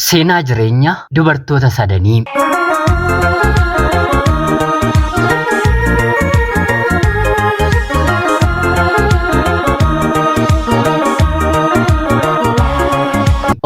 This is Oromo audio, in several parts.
Seenaa jireenya dubartoota sadanii.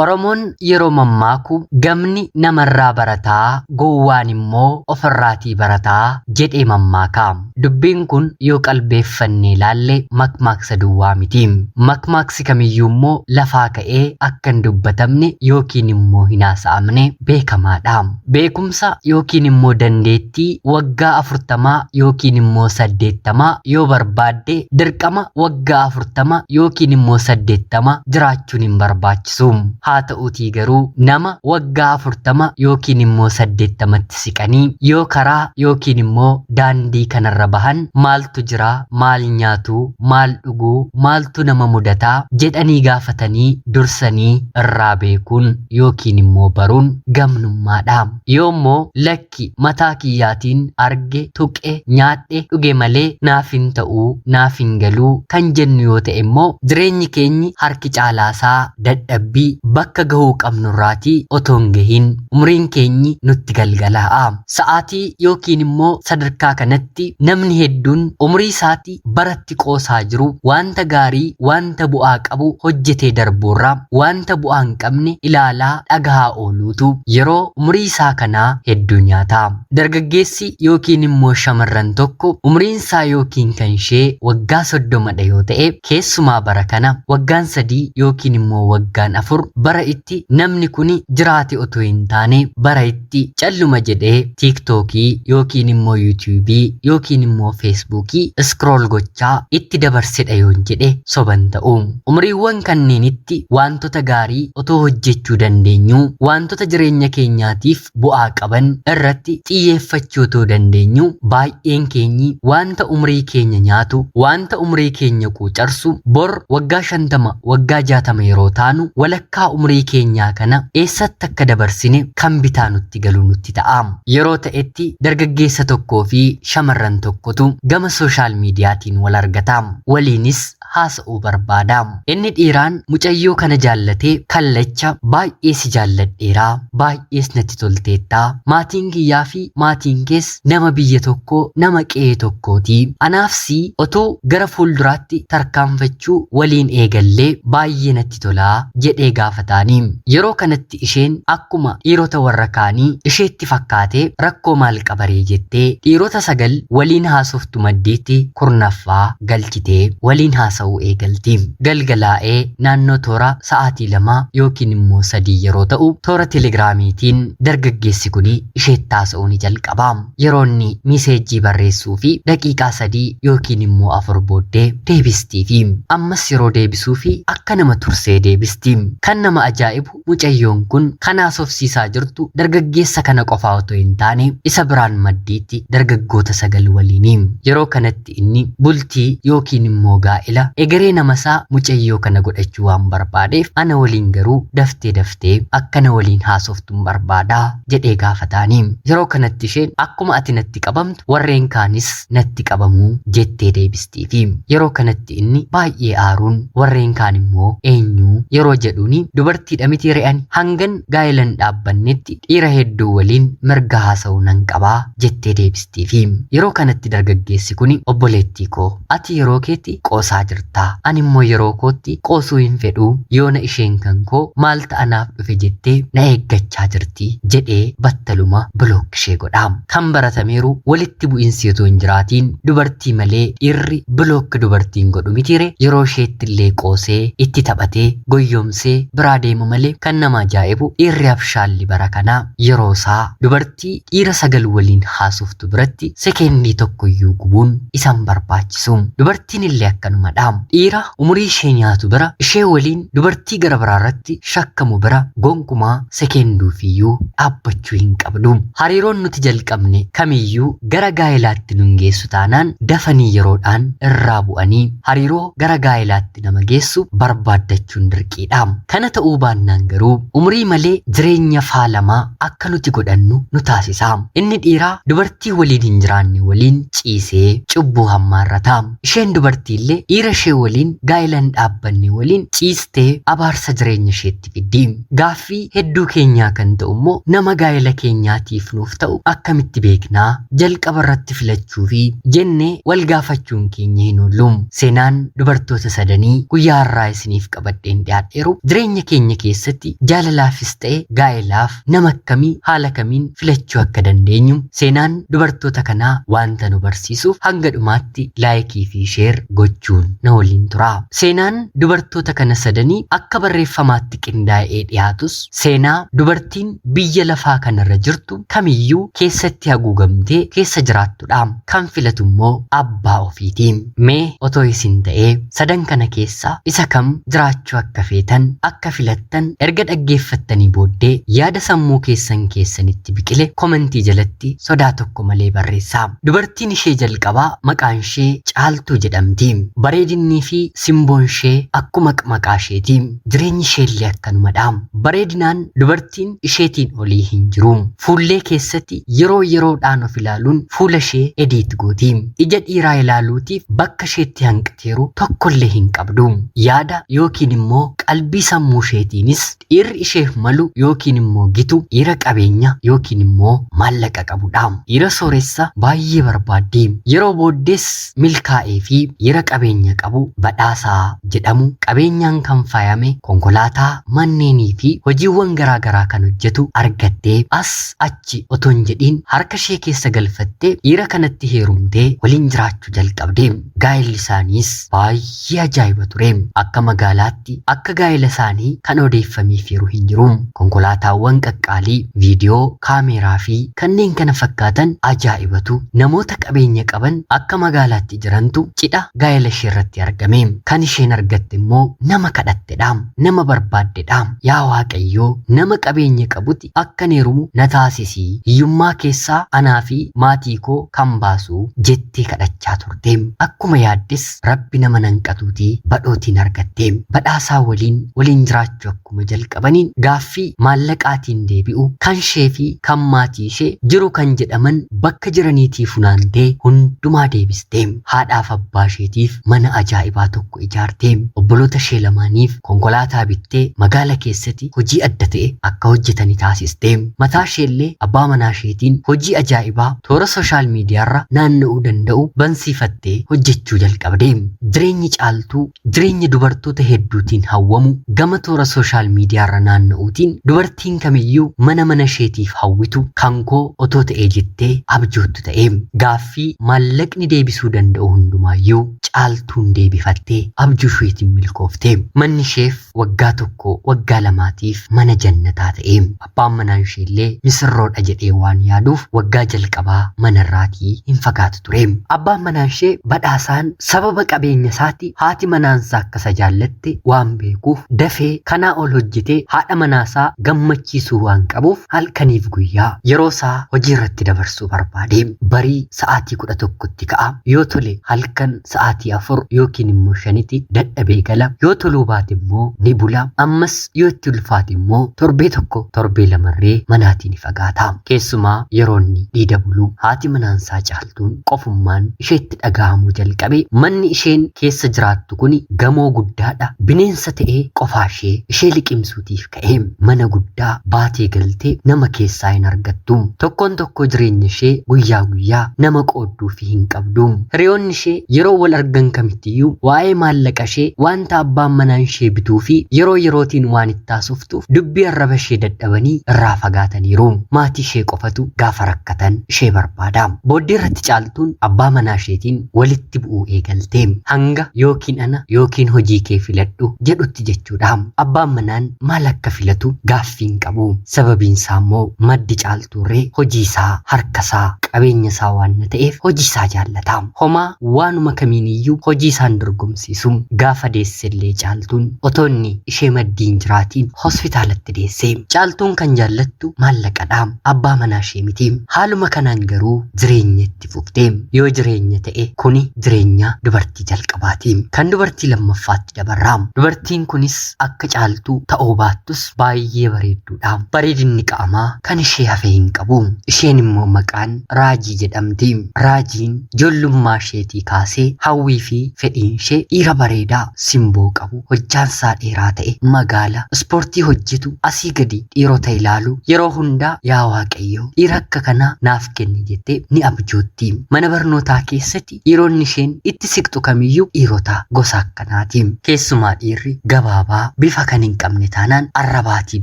Oromoon yeroo mammaaku gamni namarraa barataa gowwaan immoo ofirraatii barataa jedhee mammaaka. Dubbiin kun yoo qalbeeffannee ilaalle makmaaksa duwwaa miti. Makmaaksi kamiyyuu immoo lafaa ka'ee akka hin dubbatamne yookiin immoo hin haasa'amne beekamaadha. Beekumsa yookiin immoo dandeettii waggaa afurtamaa yookiin immoo saddeettamaa yoo barbaadde dirqama waggaa 40 yookiin immoo 80 jiraachuun hin barbaachisu. Haa ta'uutii garuu nama waggaa 40 yookiin immoo 80tti siqanii yoo karaa yookiin immoo daandii kanarra bahan maaltu jira, maal nyaatu, maal dhuguu, maaltu nama mudataa jedhanii gaafatanii dursanii irraa beekuun yookiin immoo baruun gamnummaadha. Yoo immoo lakki mataa kiyyaatiin arge, tuqe, nyaadhe, dhuge malee naaf hin ta'u, naaf hin galu kan jennu yoo ta'e immoo jireenyi keenyi harki caalaasaa dadhabbii bakka gahuu qabnurraatii otoo hin gahin umriin keenyi nutti galgalaa'a. Sa'aatii yookiin immoo sadarkaa kanatti namni hedduun umrii isaatti baratti qoosaa jiru wanta gaarii, wanta bu'aa qabu hojjetee darbuurra wanta bu'aa hin qabne ilaalaa dhagahaa ooluutu yeroo umrii isaa kanaa hedduu nyaata. Dargaggeessi yookiin immoo shamarran tokko umriin isaa yookiin kan ishee waggaa 30 dha yoo ta'e, keessumaa bara kana waggaan 3 yookiin immoo waggaan 4 bara itti namni kuni jiraate otoo hin taane bara itti calluma jedhee tiiktookii yookiin immoo yuutuubii yookiin immoo feesbuukii iskrool gochaa itti dabarsedha yoon jedhe soba hin ta'u. Umriiwwan kanneenitti waantota gaarii otoo hojjechuu dandeenyuu waantota jireenya keenyaatiif bu'aa qaban irratti xiyyeeffachuu otoo dandeenyuu baay'een keenyi waanta umrii keenya nyaatu, waanta umrii keenya quucarsu, bor waggaa 50, waggaa 60 yeroo taanu walakkaa umrii keenyaa kana eessatti akka dabarsine kan bitaa nutti galu nutti ta'a. Yeroo ta'etti dargaggeessa tokkoo fi shamarran tokkotu gama sooshaal miidiyaatiin wal argata. Waliinis haasa'uu barbaada. Inni dhiiraan mucayyoo kana jaallatee kallacha baay'ee si jaalladheera, baay'ees natti tolteetta, maatiin kiyyaa fi maatiin kees nama biyya tokkoo, nama qe'ee tokkooti. Anaaf si otuu gara fuulduraatti tarkaanfachuu waliin eegallee baay'ee natti tola jedhee gaafataani. Yeroo kanatti isheen akkuma dhiirota warra kaanii isheetti fakkaatee rakkoo maal qabaree jettee dhiirota 9 waliin haasoftu maddiitti 10ffaa galchitee waliin haasa'uu eegalti. Galgalaa'ee naannoo toora sa'aatii 2 yookiin immoo 3 yeroo ta'u toora telegiraamiitiin dargaggeessi kuni isheetti haasa'uu ni jalqaba. Yeroo inni miiseejjii barreessuu fi daqiiqaa 3 yookiin immoo 4 booddee deebistiifi. Ammas yeroo deebisuufi akka nama tursee deebisti. Kan nama ajaa'ibu Mucayyoon kun kan haasofsiisaa jirtu dargaggeessa kana qofaa otoo hin taane isa biraan maddiitti dargaggoota 9 waliini. Yeroo kanatti inni bultii yookiin immoo gaa'ela egeree namasaa mucayyoo kana godhachuu waan barbaadeef ana waliin garuu daftee daftee akka na waliin haasoftun barbaada jedhee gaafataani. Yeroo kanatti isheen akkuma ati natti qabamtu warreen kaanis natti qabamu jettee deebistiifi. Yeroo kanatti inni baay'ee aaruun warreen kaan immoo eenyu yeroo jedhuuni dubartiidha miti re'ani hangan gaa'ela hin dhaabbannetti dhiira hedduu waliin mirga haasa'uu nan qabaa jettee deebistiifi. Yeroo kanatti dargaggeessi kuni obboleettii koo ati yeroo keetti qoosaa jirta ani immoo yeroo kootti qoosuu hin fedhu yoona isheen kan koo maal ta'a naaf dhufe jettee na eeggachaa jirti jedhee battaluma block ishee godha. Kan baratameeru walitti bu'insi otoo hin jiraatiin dubartii malee dhiirri block dubartiin godhu mitiire yeroo isheetti illee qoosee itti taphatee goyyomsee biraa deema malee kan nama ajaa'ibu dhiirri abshaalli bara kanaa yeroo isaa dubartii dhiira 9 waliin haasoftu biratti sekeendii tokkoyyuu gubuun isa hin barbaachisu. Dubartiin illee akkanumadha. Dhiira umurii ishee nyaatu bira ishee waliin dubartii gara biraa irratti shakkamu bira gonkumaa sekeenduufiyyuu dhaabbachuu hin qabdu. Hariiroon nuti jalqabne kamiyyuu gara gaa'elaatti nun geessu taanaan dafanii yeroodhaan irraa bu'anii hariiroo gara gaa'elaatti nama geessu barbaaddachuun dirqiidha. Kana ta'uu baannaan garuu umurii malee jireenya faalamaa akka nuti godhannu nu taasisa. Inni dhiiraa dubartii waliin hin jiraanne waliin ciisee cubbuu hammaarrata. Isheen dubartiillee dhiira ishee waliin gaa'ela hin dhaabbanne waliin ciistee abaarsa jireenya isheetti fiddi. Gaaffii hedduu keenyaa kan ta'u immoo nama gaa'ela keenyaatiif nuuf ta'u akkamitti beeknaa jalqaba irratti filachuu fi jennee wal gaafachuun keenya hin oolu. Seenaan dubartoota sadanii guyyaa har'aa isiniif qabadheen dhiyaadheeru jireenya keenya keessatti jaalalaafis ta'e gaa'elaaf nama akkamii haala kamiin filachuu akka dandeenyu seenaan dubartoota kanaa wanta nu barsiisuuf hanga dhumaatti laayikii fi sheer gochuun na waliin tura. Seenaan dubartoota kana sadanii akka barreeffamaatti qindaa'ee dhiyaatus seenaa dubartiin biyya lafaa kanarra jirtu kamiyyuu keessatti haguugamtee keessa jiraattudha. Kan filatu immoo abbaa ofiiti. Mee otoo isin ta'ee sadan kana keessaa isa kam jiraachuu akka feetan akka filattan erga dhaggeeffattanii booddee yaada sammuu keessan keessanitti biqile komentii jalatti sodaa tokko malee barreessaa. Dubartiin ishee jalqabaa maqaan ishee Caaltuu jedhamti. Bareedinnii fi simboon ishee akkuma maqaa isheeti. Jireenyi isheellee akkanumadha. Bareedinaan dubartiin isheetiin olii hin jiru. Fuullee keessatti yeroo yeroodhaan of ilaaluun fuula ishee ediit gooti. Ija dhiiraa ilaaluutiif bakka isheetti hanqateeru tokkollee hin qabdu. Yaada yookiin immoo qalbii sammuu isheetiinis dhiirri isheef malu yookiin immoo gitu dhiira qabeenya yookiin immoo maallaqa qabudha. Dhiira sooressa baay'ee barbaaddi. Yeroo booddees milkaa'ee fi dhiira qabeenya qabu badhaasaa jedhamu qabeenyaan kan faayame konkolaataa, manneenii fi hojiiwwan garaa garaa kan hojjetu argattee as achi otoo hin jedhiin harka ishee keessa galfattee dhiira kanatti heerumtee waliin jiraachuu jalqabde. Gaa'elli isaaniis baay'ee ajaa'iba ture. Akka magaalaatti akka gaa'ela isaanii kan odeeffameef yeroo hin jiru. Konkolaataawwan qaqqaalii, viidiyoo, kaameeraa fi kanneen kana fakkaatan ajaa'ibatu namoota qabeenya qaban akka magaalaatti jirantu cidha gaa'ela ishee irratti argame. Kan isheen argatte immoo nama kadhattedha. Nama barbaaddedha. Yaa Waaqayyoo nama qabeenya qabutti akkan heerumu na taasisi. Hiyyummaa keessaa anaa fi maatii koo kan baasu jettee kadhachaa turte. Akkuma yaaddes Rabbi nama nanqatuutii badhootiin argatte. Badhaasaa waliin waliin jiraachuu akkuma jalqabaniin gaaffii maallaqaatiin deebi'u kan ishee fi kan maatii ishee jiru kan jedhaman bakka jiraniitii funaantee hundumaa deebiste. Haadhaaf abbaa isheetiif mana ajaa'ibaa tokko ijaarte. Obboloota ishee lamaaniif konkolaataa bittee magaala keessatti hojii adda ta'e akka hojjetani taasiste. Mataa isheellee abbaa manaa isheetiin hojii ajaa'ibaa toora sooshaal miidiyaarra naanna'uu danda'u bansiifattee hojjechuu jalqabde. Jireenyi Caaltuu jireenya dubartoota hedduutiin hawwamu gama toora sooshaal miidiyaarra naanna'uutiin dubartiin kamiyyuu mana mana isheetiif hawwitu kan koo otoo ta'ee jettee abjoottu ta'e. Gaaffii maallaqni deebisuu danda'u hundumaayyuu Caaltuun deebifattee abjuu isheetiin milkoofte. Manni isheef waggaa tokko waggaa lamaatiif mana jannataa ta'e. Abbaan manaa isheellee misirroodha jedhee waan yaaduuf waggaa jalqabaa manarraatii hin fagaatu ture. Abbaan manaa ishee badhaasaan sababa qabeenya isaatti haati manaansaa akka isa jaallatte waan beekuuf dafee kanaa ol hojjetee haadha manaasaa gammachiisuu waan qabuuf halkaniif guyyaa yeroo isaa hojii irratti dabarsuu barbaade. Barii sa'aatii 11tti ka'a. Yoo tole halkan sa'aatii 4 yookiin immoo 5tti dadhabee gala. Yoo toluu baate immoo ni bula. Ammas yoo itti ulfaate immoo torbee tokko torbee lamarree manaatii ni fagaata. Keessumaa yeroo inni dhiida bulu haati manaansaa Caaltuun qofummaan isheetti dhaga'amuu jalqabe. Manni isheen keessa jiraattu kuni gamoo guddaadha. Bineensa ta'ee qofaa ishee ishee liqimsuutiif ka'e. Mana guddaa baatee galtee nama keessaa hin argattu. Tokkoon tokkoo jireenya ishee guyyaa guyyaa nama qoodduufi hin qabdu. Hiriyoonni ishee yeroo wal argan kamittiyyuu waa'ee maallaqa ishee wanta abbaan manaan ishee bituu fi yeroo yerootiin waan itti haasoftuuf dubbii arraba ishee dadhabanii irraa fagaataniiru. Maatii ishee qofatu gaafa rakkatan ishee barbaada. Booddee irratti Caaltuun abbaa manaa isheetiin walitti bu'uu eegalte. Hanga yookiin ana yookiin hojii kee filadhu jedhutti jechuudha. Abbaan manaan maal akka filatu gaaffii hin qabu. Sababiin isaa immoo maddi Caaltuurree hojii isaa, harka isaa, qabeenya isaa waan ta'eef hojii isaa jaallata. Homaa waanuma kamiiniyyuu hojii isaan dorgomsiisu. Gaafa deessellee Caaltuun otoo inni ishee maddii hin jiraatiin hospitaalatti deesse. Caaltuun kan jaallattu maallaqadha. Abbaa manaa ishee miti. Haaluma kanaan garuu jireenya itti fufte. Yoo jireenya ta'e kuni jireenya dubartii jalqabaati. Kan dubartii lammaffaatti dabarra. Dubartiin kunis akka Caaltuu ta'uu baattus baay'ee bareedduudha. Bareedinni qaamaa kan ishee hafe hin qabu. Isheen immoo maqaan Raajii jedhamti. Raajiin ijoollummaa isheetii kaasee hawwii fi fedhii Fedhiin ishee dhiira bareedaa simboo qabu, hojjaansaa dheeraa ta'e, magaala, ispoortii hojjetu, asii gadi dhiirota ilaalu, yeroo hundaa yaa Waaqayyo dhiira akka kanaa naaf kenni jettee ni abjootti. Mana barnootaa keessatti dhiironni isheen itti siqxu kamiyyuu dhiirota gosa akkanaati. Keessumaa dhiirri gabaabaa bifa kan hin qabne taanaan arrabaatii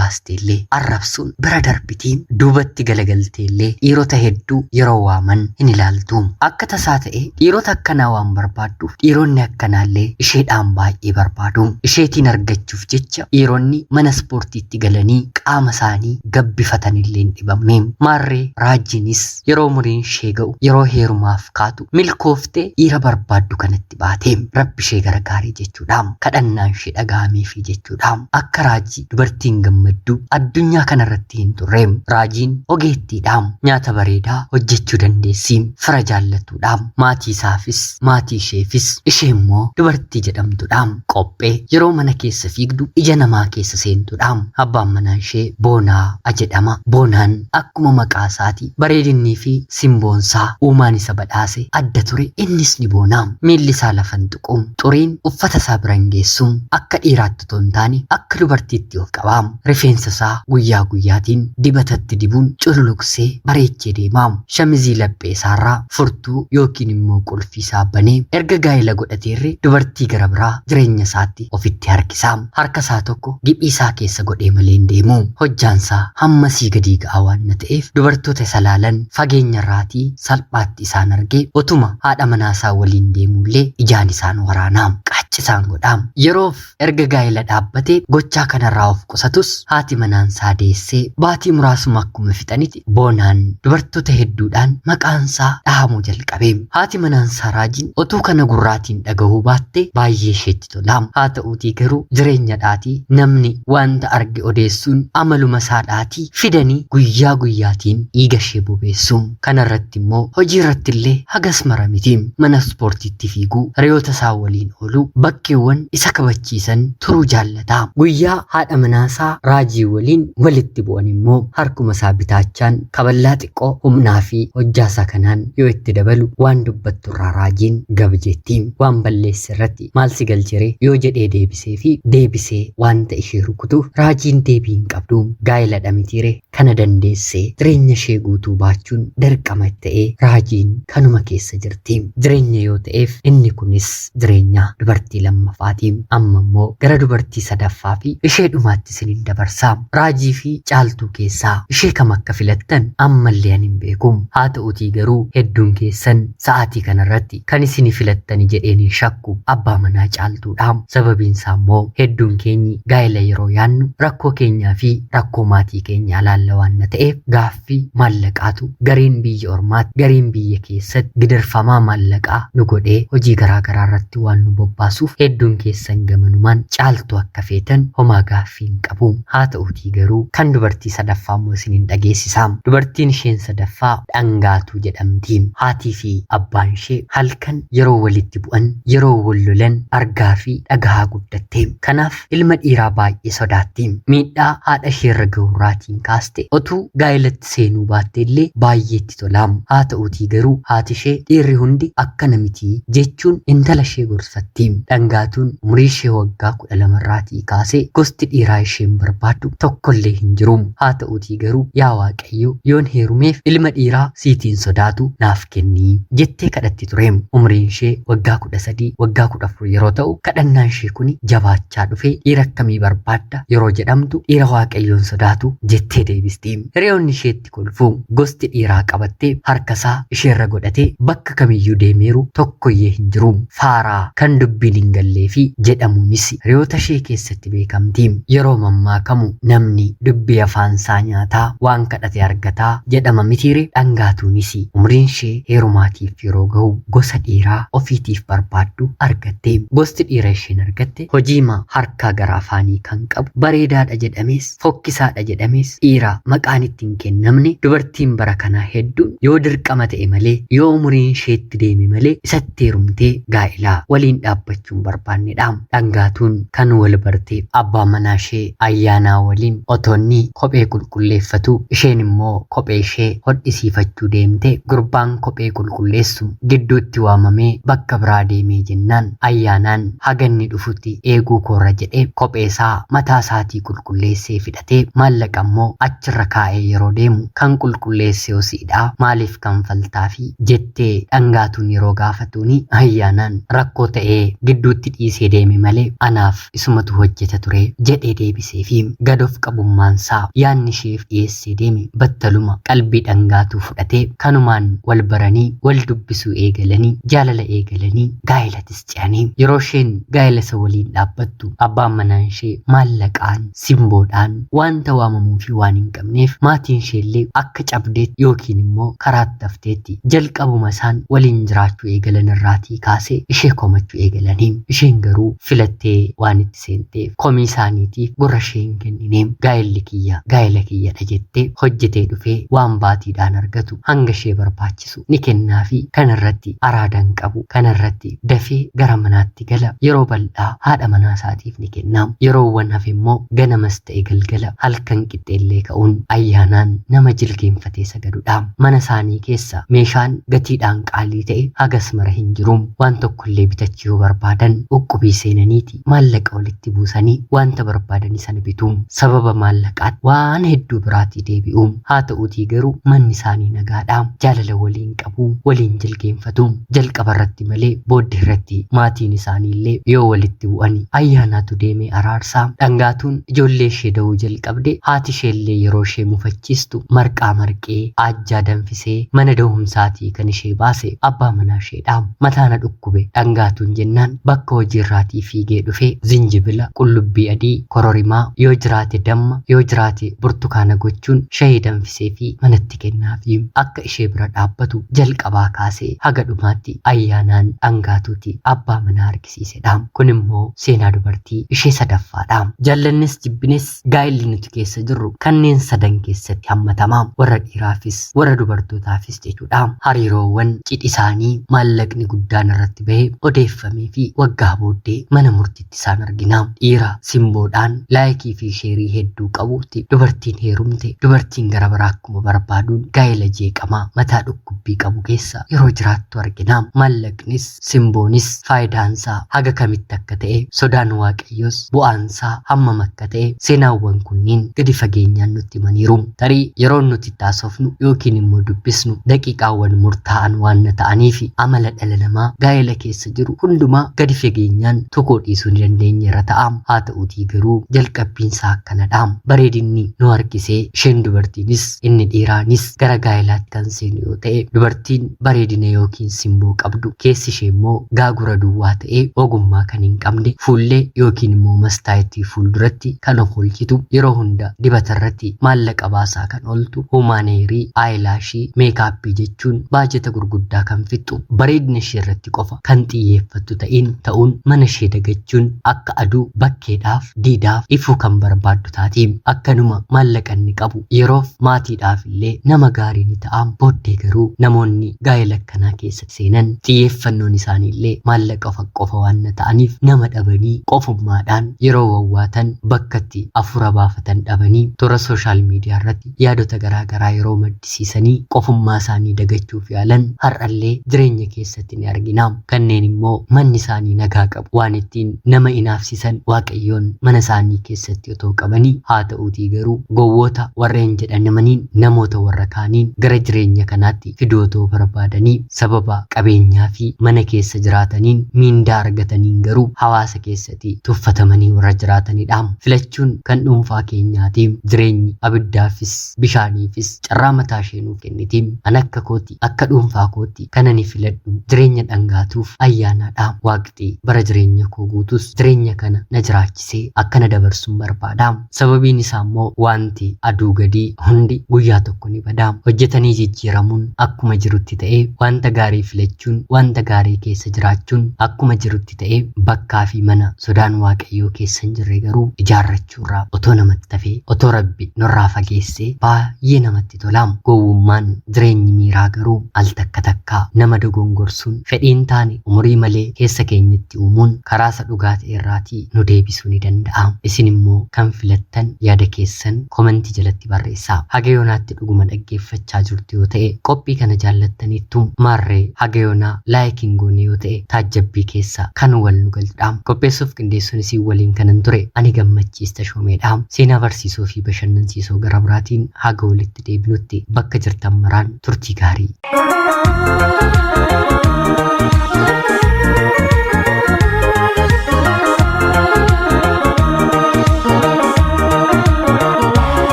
baasteellee arrabsuun bira darbiti. Duubatti galagalteellee dhiirota hedduu yeroo waaman hin ilaaltu. Akka tasaa ta'e dhiirota akkanaa waan barbaadduuf dhiironni akkanaallee isheedhaan baay'ee barbaadu. Isheetiin argachuuf jecha dhiironni mana ispoortiitti galanii qaama isaanii gabbifatanillee hin dhibamne. Maarree Raajiinis yeroo umuriin ishee ga'u yeroo heerumaaf kaatu milkooftee dhiira barbaaddu kanatti baate. Rabbi ishee gargaaree jechuudha. Kadhannaan ishee dhaga'ameefii jechuudha. Akka Raajii dubartiin gammaddu addunyaa kanarratti hin turre. Raajiin ogeettiidha. Nyaata bareedaa hojjechuu dandeessi. Fira jaallattuudha. Maatii isaafis maatii isheefis ishee immoo dubartii jedhamtudha. Qophee yeroo mana keessa fiigdu ija namaa keessa seentudha. Abbaan manaa ishee Boonaa jedhama. Boonaan akkuma maqaa isaati bareedinnii fi simboonsaa uumaan isa badhaase adda ture. Innis ni boona. Miilli isaa lafa hin tuqu. Xuriin uffata isaa bira hin geessu. Akka dhiiraatti otoo hin taane akka dubartiitti of qaba. Rifeensa isaa guyyaa guyyaatiin dibatatti dibuun cululuqsee bareechee deema. Shamizii laphee isaarraa furtuu yookiin immoo qulfii isaa banee erga gaa'ela godhateerre dubartii gara biraa jireenya isaatti ofitti harkisa. Harka isaa tokko giphii isaa keessa godhee malee hin deemu. Hojjaan isaa hammasii gadii ga'aa waan na ta'eef dubartoota isa laalan fageenya irraatii salphaatti isaan argee otuma haadha manaa isaa waliin deemuullee ijaan isaan waraana. Qaacci isaan godha. Yeroof erga gaa'ela dhaabbatee gochaa kanarraa of qusatus haati manaan isaa deessee baatii muraasuma akkuma fixanitti Boonaan dubartoota hedduudhaan maqaan isaa dhahamuu jalqabe. Haati manaan isaa Raajiin otuu kana gurraatiin dhagahuu baatte baay'ee isheetti tola. Haa ta'uutii garuu jireenyadhaatii namni wanta arge odeessuun amaluma isaadhaatii fidanii guyyaa guyyaatiin dhiiga ishee bobeessu. Kana irratti immoo hojii irratti illee hagas mara miti. Mana ispoortiitti fiiguu, hiriyoota isaa waliin ooluu, bakkeewwan isa kabachiisan turuu jaallata. Guyyaa haadha manaasaa Raajii waliin walitti bu'an immoo harkuma isaa bitaachaan kaballaa xiqqoo humnaa fi hojjaasaa kanaan yoo itti dabalu waan dubbattu irraa Raajiin gab jetti. Waan balleesse irratti maal si galchere yoo jedhee deebisee fi deebisee wanta ishee rukutuuf Raajiin deebii hin qabdu. Gaa'eladha mitiire kana dandeessee jireenya ishee guutuu baachuun dirqama ta'ee Raajiin kanuma keessa jirti. Jireenya yoo ta'eef inni kunis jireenya dubartii lammafaati. Amma immoo gara dubartii sadaffaa fi ishee dhumaatti isinin dabarsa. Raajii fi Caaltuu keessaa ishee kam akka filattan ammallee ani hin beeku. Haa ta'utii garuu hedduun keessan sa'aatii kanarratti kan isini filattani jedheen hin shakku abbaa manaa Caaltuudha. Sababiin isaa immoo hedduun keenyi gaa'ela yeroo yaannu rakkoo keenyaa fi rakkoo maatii keenyaa laalla waan na ta'eef gaaffii maallaqaatu gariin biyya ormaatti gariin biyya keessatti gidirfamaa maallaqaa nu godhee hojii garaa garaa irratti waan nu bobbaasuuf hedduun keessan gamanumaan Caaltuu akka feetan homaa gaaffii hin qabu. Haa ta'uutii garuu kan dubartii sadaffaa immoo isinin dhageessisa. Dubartiin isheen sadaffaa Dhangaatuu jedhamti. Haatii fi abbaan ishee halkan yeroo walitti bu'an, yeroo wal lolan argaa fi dhagahaa guddatte. Kanaaf ilma dhiiraa baay'ee sodaatti. Miidhaa haadha isheerra ga'urraatiin kaaste otuu gaa'elatti seenuu baatte illee baay'ee itti tola. Haa ta'uutii garuu haati ishee dhiirri hundi akkana miti jechuun intala ishee gorfatti. Dhangaatuun umurii ishee waggaa 12 irraatii kaasee gosti dhiiraa isheen barbaaddu tokkollee hin jiru. Haa ta'uutii garuu yaa Waaqayyo yoon heerumeef ilma dhiiraa siitiin sodaatu naaf kenni jettee kadhatti ture. Umriin ishee waggaa 13, waggaa 14 yeroo ta'u kadhannaan ishee kuni jabaachaa dhufee dhiira akkamii barbaadda yeroo jedhamtu dhiira Waaqayyoon sodaatu jettee deebisti. Hiriyoonni isheetti kolfu. Gosti dhiiraa qabattee harkasaa isheerra godhatee bakka kamiyyuu deemeeru tokkoyyee hin jiru. Faaraa kan dubbiin hin galleefi jedhamuunis hiriyoota ishee keessatti beekamti. Yeroo mammaakamu namni dubbii afaansaa nyaataa waan kadhate argataa jedhama mitiire Dhangaatuunis umriin ishee heerumaatiif yeroo gahu gosa dhiiraa ofiitiif barbaaddu argatte. Gosti dhiira isheen argatte hojiima harkaa gara afaanii kan qabu bareedaadha jedhamees fokkisaadha jedhamees dhiira maqaan itti hin kennamne dubartiin bara kanaa hedduun yoo dirqama ta'e malee yoo umuriin isheetti deeme malee isatti heerumtee gaa'ilaa waliin dhaabbachuu dubbachuu hin barbaannedha. Dhangaatuun kan wal barte abbaa manaa ishee Ayyaanaa waliin otoo inni kophee qulqulleeffatu isheen immoo kophee ishee hodhisiifachuu deemte. Gurbaan kophee qulqulleessu gidduutti waamamee bakka biraa deemee jennaan Ayyaanaan haga inni dhufutti eeguu koorra jedhee kophee isaa mataa isaatii qulqulleessee fidhatee maallaqa immoo achirra kaa'ee yeroo deemu kan qulqulleesse yoo si'idha maaliif kanfaltaafi jettee Dhangaatuun yeroo gaafatuuni Ayyaanaan rakkoo ta'ee gidduutti dhiisee deeme malee anaaf isumatu hojjeta ture jedhee deebiseefi. Gad of qabummaansaa yaadni isheef dhiyeessee deeme battaluma qalbii Dhangaatuu fudhatee kanumaan wal baranii wal dubbisuu eegalanii jaalala eegalanii gaa'ilatis ce'anii. Yeroo isheen gaa'ela isa waliin dhaabbattu abbaan manaan ishee maallaqaan, simboodhaan waanta waamamuufii waan hin qabneef maatiin isheellee akka cabdeetti yookiin immoo karaatti hafteetti jalqabuma isaan waliin jiraachuu eegalan irraatii kaasee ishee komachuu eegalanii. Isheen garuu filattee waan itti seenteef komii isaaniitiif gurra ishee hin kennine. Gaa'elli kiyya gaa'ela kiyyadha jettee hojjetee dhufee waan baatiidhaan argatu hanga ishee barbaachisu ni kennaafi. Kana irratti araada hin qabu. Kana irratti dafee gara manaatti gala. Yeroo bal'aa haadha manaa isaatiif ni kenna. Yeroowwan hafe immoo ganamas ta'e galgala halkan qixxeellee ka'uun Ayyaanaan nama jilgeenfatee sagadudha. Mana isaanii keessa meeshaan gatiidhaan qaalii ta'e hagas mara hin jiru. Waan tokkollee bitachuu yoo barbaadan uqqubii seenaniiti maallaqa walitti buusanii wanta barbaadani sana bitu. Sababa maallaqaatti waan hedduu biraatii deebi'u. Haa ta'uutii garuu manni isaanii nagaadha. Jaalala waliin qabu, waliin jilgeenfatu. Jalqaba irratti malee booddee irratti maatiin isaaniillee yoo walitti bu'ani Ayyaanaatu deemee araarsa. Dhangaatuun ijoollee ishee da'uu jalqabde. Haati isheellee yeroo ishee mufachiistu marqaa marqee, aajjaa danfisee mana da'umsaatii kan ishee baase abbaa manaa isheedha. Mataa na dhukkube Dhangaatuun jennaan bakka hojiirraatii fiigee dhufee zinjibila, qullubbii adii, kororimaa, yoo jiraate damma, yoo jiraate burtukaana gochuun shayii danfiseefii manatti kennaafi. Akka ishee bira dhaabbatu jalqabaa kaasee haga dhumaatti Ayyaanaan Dhangaatuuti abbaa manaa argisiisedha. Kun immoo seenaa dubartii ishee sadaffaadha. Jaallannes jibbines gaa'illi nuti keessa jirru kanneen sadan keessatti hammatama. Warra dhiiraafis warra dubartootaafis jechuudha. Hariiroowwan cidhi isaanii maallaqni guddaan irratti bahe odeeffamee fi waggaa booddee mana murtiitti isaan argina. Dhiira simboodhaan laayikii fi sheerii hedduu qabuutti dubartiin heerumte dubartiin gara biraa akkuma barbaaduun gaa'ela jeeqamaa mataa dhukkubbii qabu keessa yeroo jiraattu argina. Maallaqnis simboonis faayidaansaa haga kamitti akka ta'e, sodaan Waaqayyoos bu'aansaa hammam akka ta'e seenaawwan kunniin gadi fageenyaan nutti himaniiru. Tarii yeroon nuti itti haasofnu yookiin immoo dubbisnu daqiiqaawwan murtaa'an waan ta'aniif amala dhala namaa gaa'ela keessa jiru hundumaa gadi fageenyaan tuquu dhiisuu ni dandeenyeerra ta'a. Haa ta'uutii garuu jalqabbiinsaa akkanadha. Bareedinni nu harkisee isheen dubartiinis inni dhiiraanis gara gaa'elaatti kan seenu yoo ta'e dubartiin bareedina yookiin simboo qabdu keessi ishee immoo gaagura duwwaa ta'ee ogummaa kan hin qabne fuullee yookiin immoo mastaayitii fuulduratti kan of oolchitu yeroo hunda dibata irratti maallaqa baasaa kan ooltu huumaaneerii, aayilaashii, meekaappii jechuun baajata gurguddaa kan fixxu bareedina ishee irratti qofa kan xiyyeeffattu ta'iin ta'uun mana ishee dagachuun akka aduu bakkeedhaaf diidaaf ifuu kan barbaaddu taati. Akkanuma maallaqa inni qabu yeroof maatiidhaaf illee nama gaarii ni ta'a. Booddee garuu namoonni gaa'ela akkanaa keessa seenan xiyyeeffannoon isaanii illee maallaqa qofa qofa waan ta'aniif nama dhabanii qofummaadhaan yeroo wawwaatan bakkatti afuura baafatan dhabanii toora sooshaal miidiyaa irratti yaadota garaa garaa yeroo maddisiisanii qofummaa isaanii dagachuuf yaalan har'allee jireenya keessatti ni argina. Kanneen immoo manni isaanii nagaa qabu waan ittiin nama inaafsisan Waaqayyoon mana isaanii keessatti otoo qabanii haa ta'uutii garuu gowwoota warreen jedhanamaniin namoota warra kaaniin gara jireenya kanaatti fiduu otoo barbaadanii sababa qabeenyaa fi mana keessa jiraataniin miindaa argataniin garuu hawaasa keessatti tuffatamanii warra jiraatanidha. Filachuun kan dhuunfaa keenyaati. Jireenyi abiddaafis bishaaniifis carraa mataa ishee nuuf kenniti. An akka kootti akka dhuunfaa kootti kan ani filadhu jireenya dhangaatuuf ayyaanaadha. Waaqxi bara jireenya koo guutus jireenya kana na jiraachisee akka na dabarsun barbaada. Sababiin isaa immoo waanti aduu gadii hundi guyyaa tokko ni bada. Hojjetanii jijjiiramuun akkuma jirutti ta'ee wanta gaarii filachuun, wanta gaarii keessa jiraachuun akkuma jirutti ta'ee bakkaa fi mana sodaan Waaqayyoo keessa hin jirre garuu ijaarrachuurraa otoo namatti hafee, otoo Rabbi nurraa fageessee baay'ee namatti tola. Gowwummaan jireenyi miiraa garuu al takka takka nama dogongorsuun fedhii hin taane umurii malee keessa keenya keenyatti uumuun karaa isa dhugaa ta'e irraatii nu deebisuu ni danda'a. Isin immoo kan filattan yaada keessan komentii jalatti barreessaa. Haga yoonaatti dhuguma dhaggeeffachaa jirtu yoo ta'e qophii kana jaallattaniittu maarree haga yoonaa like hin goone yoo ta'e taajjabbii keessa kan wal nu galchudha. Qopheessuuf qindeessuun isin waliin kanan ture ani Gammachiis Tashoomeedha. Seenaa barsiisoo fi bashannansiisoo gara biraatiin haga walitti deebinutti bakka jirtan maraan turtii gaarii.